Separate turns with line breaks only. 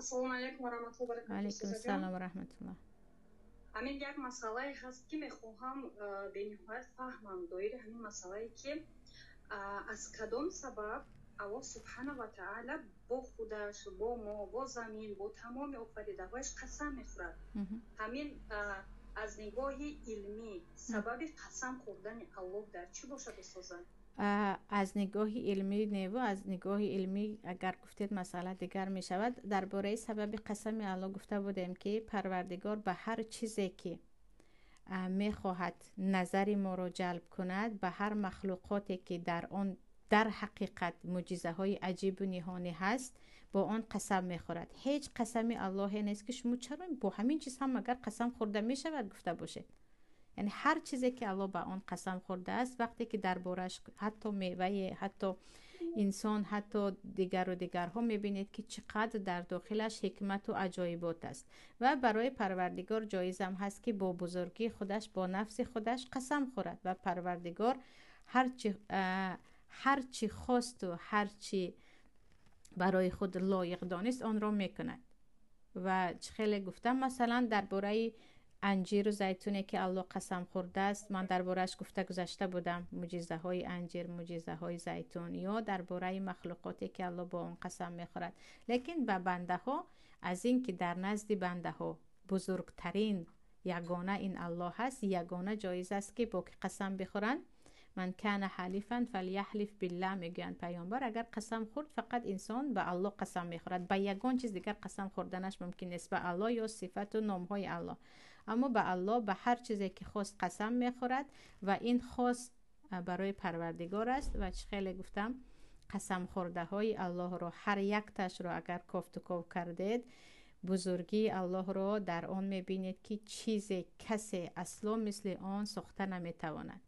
Ассалому алайкум ва раҳматуллоҳи ва баракатуҳ.
Алайкум ассалом ва раҳматуллоҳ.
Ҳамин як масъалае ҳаст, ки мехоҳам бениҳоят фаҳмам доири ҳамин масъалае, ки аз кадом сабаб Аллоҳ субҳана ва таъала бо худаш, бо мо, бо замин, бо тамоми офаридаҳояш қасам мехӯрад. Ҳамин аз нигоҳи илмӣ сабаби қасам хӯрдани Аллоҳ дар чӣ бошад, устоза?
Аз нигоҳи илмӣ неву аз нигоҳи илмӣ агар гуфтед, масъала дигар мешавад. Дар бораи сабаби қасами Аллоҳ гуфта будем, ки Парвардигор ба ҳар чизе ки мехоҳад назари моро ҷалб кунад, ба ҳар махлуқоте ки дар он дар ҳақиқат мӯъҷизаҳои аҷибу ниҳонӣ ҳаст, бо он қасам мехӯрад. Ҳеҷ қасами Аллоҳе нест, ки шумо чаро бо ҳамин чиз ҳам агар қасам хӯрда мешавад гуфта бошед. Яъне ҳар чизе ки Аллоҳ ба он қасам хӯрдааст, вақте ки дар борааш ҳатто мевае, ҳатто инсон, ҳатто дигару дигарҳо мебинед, ки чӣ қадр дар дохилаш ҳикмату аҷоибот аст. Ва барои Парвардигор ҷоизам ҳаст, ки бо бузургии худаш, бо нафси худаш қасам хӯрад. Ва Парвардигор ҳарчи хосту ҳарчи барои худ лоиқ донист, онро мекунад. Ва чӣ хеле гуфтам, масалан, дар бораи анҷиру зайтуне ки Аллоҳ қасам хӯрдааст, ман дар борааш гуфта гузашта будам, мӯъҷизаҳои анҷир, мӯъҷизаҳои зайтун, ё дар бораи махлуқоте ки Аллоҳ бо он қасам мехӯрад. Лекин ба бандаҳо, аз ин ки дар назди бандаҳо бузургтарин ягона ин Аллоҳ ҳаст, ягона ҷоиз аст, ки бо ки қасам бихӯранд. Ман кана ҳалифан фалияҳлиф биллаҳ, мегӯянд паёмбар, агар қасам хӯрд, фақат инсон ба Аллоҳ қасам мехӯрад, ба ягон чиз дигар қасам хӯрданаш мумкин нест, ба Аллоҳ ё сифату номҳои Аллоҳ. Аммо ба Аллоҳ ба ҳар чизе ки хост қасам мехӯрад ва ин хос барои Парвардигор аст. Ва чӣ хеле гуфтам, қасамхӯрдаҳои Аллоҳро ҳар якташро агар кофтуков кардед, бузургии Аллоҳро дар он мебинед, ки чизе касе асло мисли он сохта наметавонад.